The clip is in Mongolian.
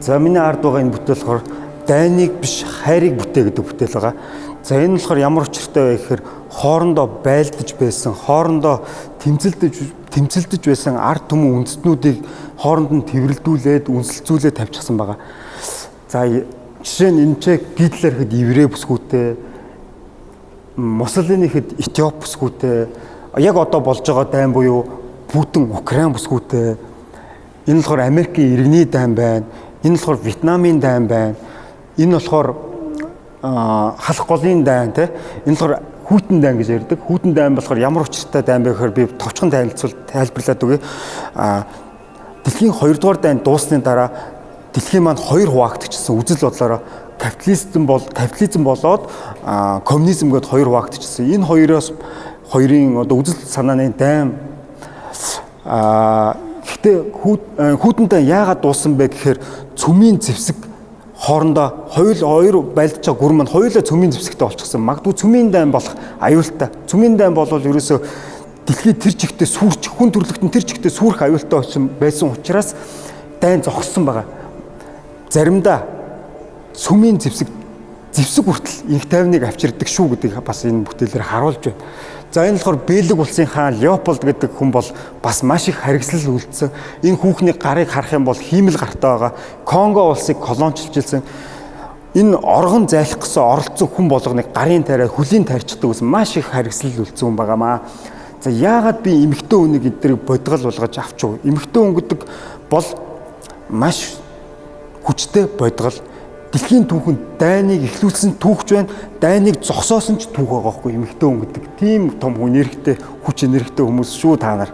За, миний ард байгаа энэ бүтээл болохоор "Дайныг биш, хайрыг бүтээ" гэдэг бүтээл байгаа. За, энэ болохоор ямар учиртай вэ гэхээр хоорондоо байлдаж байсан, хоорондоо тэмцэлдэж байсан ард түмэн үндэстнүүдийг хооронд нь тэврэлдүүлээд, үнсэлцүүлээд тавьчихсан байгаа. За, жишээ нь энэ ч Гитлер хэд еврей бүсгүүтэй, Муссолини хэд Этиоп бүсгүүтэй, яг одоо болж байгаа дайн буюу Путин Украин бүсгүүтэй. Энэ болохоор Америкийн иргэний дайн байна. Энэ болохоор Вьетнамын дайн байна. Энэ болохоор халах голын дайн, те. Энэ болохоор хүйтэн дайн гэж ярьдаг. Хүйтэн дайн болохоор ямар учиртай дайн бэ гэхээр би товчхон танилцуул тайлбарлаад өгье. Дэлхийн 2 дугаар дайн дууссаны дараа дэлхийн маань хоёр хуваагдчихсан, үзэл бодлороо капитализм болоод коммунизм гэдээ хоёр хуваагдчихсан. Энэ хоёроос хоёрын одоо үзэл санааны дайн. Гэхдээ хүйтэн дайн яагаад дууссан бэ гэхээр цөмийн зэвсэг хоорондоо хоёул хоёр байлдаж байгаа гүр маань хоёулаа цөмийн зэвсэгтэй болчихсон. Магадгүй цөмийн дайн болох аюултай. Цөмийн дайн болвол ерөөсөө дэлхий тэр чигтээ сүрч, хүн төрөлхтөн тэр чигтээ сүрэх аюултай болсон байсан учраас дайн зогссон байгаа. Заримдаа цөмийн зэвсэг хүртэл энх тайвныг авчирдаг шүү гэдгийг бас энэ бүтээлээр харуулж байна. За, энэ болохоор Бельги улсын хаан Леополд гэдэг хүн бол бас маш их харгислал үлдсэн. Энэ хүүхний гарыг харах юм бол хиймэл гартай байгаа. Конго улсыг колончилж ирсэн. Энэ оргон зайлах гэсэн оролцсон хүн болгоныг гарын тариа, хөлийн тарьчихдаг гэсэн маш их харгислал үлдсэн хүн байгаамаа. За, яагаад би эмэгтэй хүнийг эднийг бодгол болгож авч вэ? Эмэгтэй хүн гэдэг бол маш хүчтэй бодгол, дэлхийн түүхэнд дайныг эхлүүлсэн түүхч байна. Дайныг зогсоосон ч түүх байгаа байхгүй, эмэгтэй хүн гэдэг. Тийм том хүн, энергитэй, хүч энергитэй хүмүүс шүү та нар.